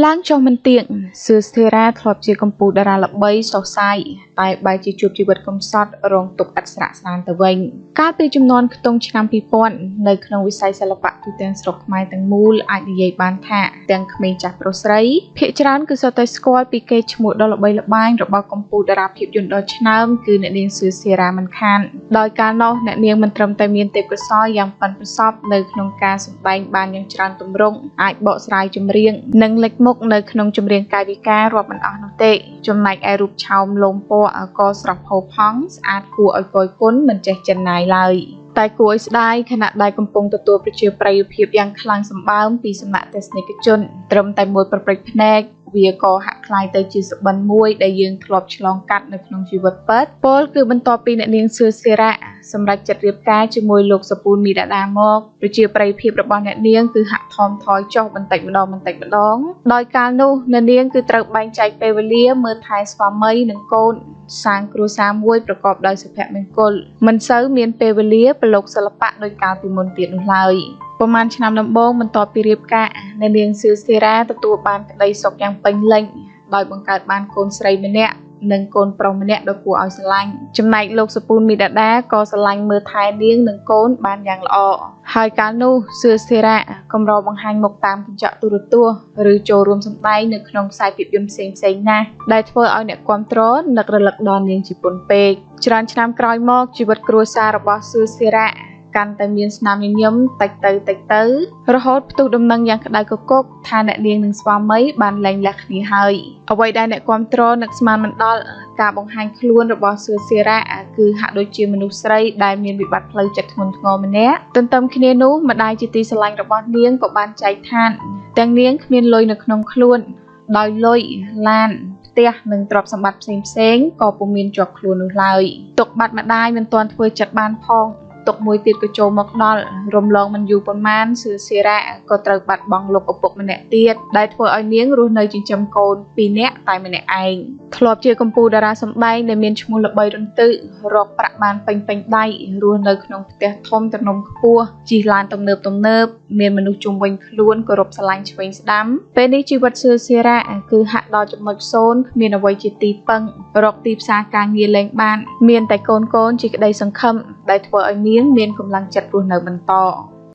ឡើងចុះមិនទៀងសឿស្ធិរាធ្លាប់ជាកម្ពូលតារាល្បីសុសសាយតែបែរជាជួបជីវិតកំសត់រងទុក្ខឥតស្រាកស្រាន្តទៅវិញកាលពីចំនួនខ្ទង់ឆ្នាំ2000នៅក្នុងវិស័យសិល្បៈទូទាំងស្រុកខ្មែរទាំងមូលអាចនិយាយបានថាទាំងក្មេងចាស់ប្រុសស្រីភាគច្រើនគឺសុទ្ធតែស្គាល់ពីកេរ្តិ៍ឈ្មោះដ៏ល្បីល្បាញរបស់កម្ពូលតារាភាពយន្តដ៏ឆ្នើមគឺអ្នកនាងសឿស្ធិរាមិនខានដោយកាលនោះអ្នកនាងមិនត្រឹមតែមានទេពកោសល្យយ៉ាងប៉ិនប្រសប់នៅក្នុងការសម្ដែងបានយ៉ាងច្រើនទម្រង់អាចបកស្រាយចម្រៀងនិងលេចមុខនៅក្នុងចម្រៀងកាយវិការរាប់មិនអស់នោះទេចំណែកឯរូបឆោមលោមពណ៌ក៏ស្រស់ផូរផង់ស្អាតគួរឲ្យកយគុណមិនចេះចិនណាយឡើយតែគួរឲ្យស្ដាយខណៈដែលកំពុងទទួលប្រជាប្រិយភាពយ៉ាងខ្លាំងសម្បើមពីសំណាក់ទស្សនិកជនត្រឹមតែមួយប្រព្រឹត្តភ្នែកវាក៏ហាក់ក្លាយទៅជាសុបិនមួយដែលយើងធ្លាប់ឆ្លងកាត់នៅក្នុងជីវិតពិតពលគឺបន្ទាប់ពីអ្នកនាងសឿស្ធិរៈសម្រាប់ចិត្តរៀបការជាមួយលោកសពូនមីដាដាមកប្រជាប្រិយភាពរបស់អ្នកនាងគឺហាក់ថមថយចុះបន្តិចម្ដងបន្តិចម្ដងដោយកាលនោះអ្នកនាងគឺត្រូវបែងចែកពេលវេលាមើលថែស្វាមីនិងកូនសាងគ្រួសារមួយប្រកបដោយសុភមង្គលមិនសូវមានពេលវេលាប្រឡូកសិល្បៈដោយកាលពីមុនទៀតនោះឡើយប្រហែលឆ្នាំដំបូងបន្ទាប់ពីរៀបការអ្នកនាងសឿស្ធិរាទទួលបានក្តីសុខយ៉ាងពេញលេញដោយបង្កើតបានកូនស្រីម្នាក់និងកូនប្រុសម្នាក់ដ៏គួរឲ្យស្រឡាញ់ចំណែកលោកសពូនមីដាដាក៏ស្រឡាញ់មើលថែនាងនិងកូនបានយ៉ាងល្អហើយកាលនោះសឿស្ធិរៈកម្របង្ហាញមុខតាមកញ្ចក់ទូរទស្សន៍ឬចូលរួមសម្ដែងនៅក្នុងខ្សែភាពយន្តផ្សេងៗណាស់ដែលធ្វើឲ្យអ្នកគាំទ្រនឹករលឹកដល់នាងជាពន់ពេកច្រើនឆ្នាំក្រោយមកជីវិតគ្រួសាររបស់សឿស្ធិរៈកាន់តែមានស្នាមញញឹមតិចទៅតិចទៅរហូតផ្ទុះដំណឹងយ៉ាងក្តៅគគុកថាអ្នកនាងនិងស្វាមីបានលែងលះគ្នាហើយអ្វីដែលអ្នកគាំទ្រនឹកស្មានមិនដល់ការបង្ហាញខ្លួនរបស់សឿស្ធិរៈគឺហាក់ដូចជាមនុស្សស្រីដែលមានវិបត្តិផ្លូវចិត្តធ្ងន់ធ្ងរម្នាក់ទន្ទឹមគ្នានោះម្ដាយជាទីស្រឡាញ់របស់នាងក៏បានចែកឋានទាំងនាងគ្មានលុយនៅក្នុងខ្លួនដោយលុយឡានផ្ទះនិងទ្រព្យសម្បត្តិផ្សេងៗក៏ពុំមានជាប់ខ្លួននោះឡើយទុកបាត់ម្ដាយមិនទាន់ធ្វើចិត្តបានផងទុកមួយទៀតក៏ចូលមកដល់រំលងមិនយូរប៉ុន្មានសឿស្ធិរៈក៏ត្រូវបាត់បង់លោកឪពុកម្នាក់ទៀតដែលធ្វើឲ្យនាងរស់នៅចិញ្ចឹមកូនពីរនាក់តែម្នាក់ឯងធ្លាប់ជាកម្ពូលតារាសម្ដែងដែលមានឈ្មោះល្បីរន្ទឺរកប្រាក់បានពេញពេញដៃរស់នៅក្នុងផ្ទះធំទំនំខ្ពស់ជិះឡានទំនើបទំនើបមានមនុស្សជុំវិញខ្លួនគោរពស្រឡាញ់ឆ្វេងស្ដាំពេលនេះជីវិតសឿស្ធិរៈគឺហាក់ដល់ចំណុចសូន្យគ្មានអ្វីជាទីពឹងរកទីផ្សារការងារលែងបានមានតែកូនៗជាក្តីសង្ឃឹមដែលធ្វើឲ្យនាងមានកម្លាំងចិត្តរស់នៅបន្ត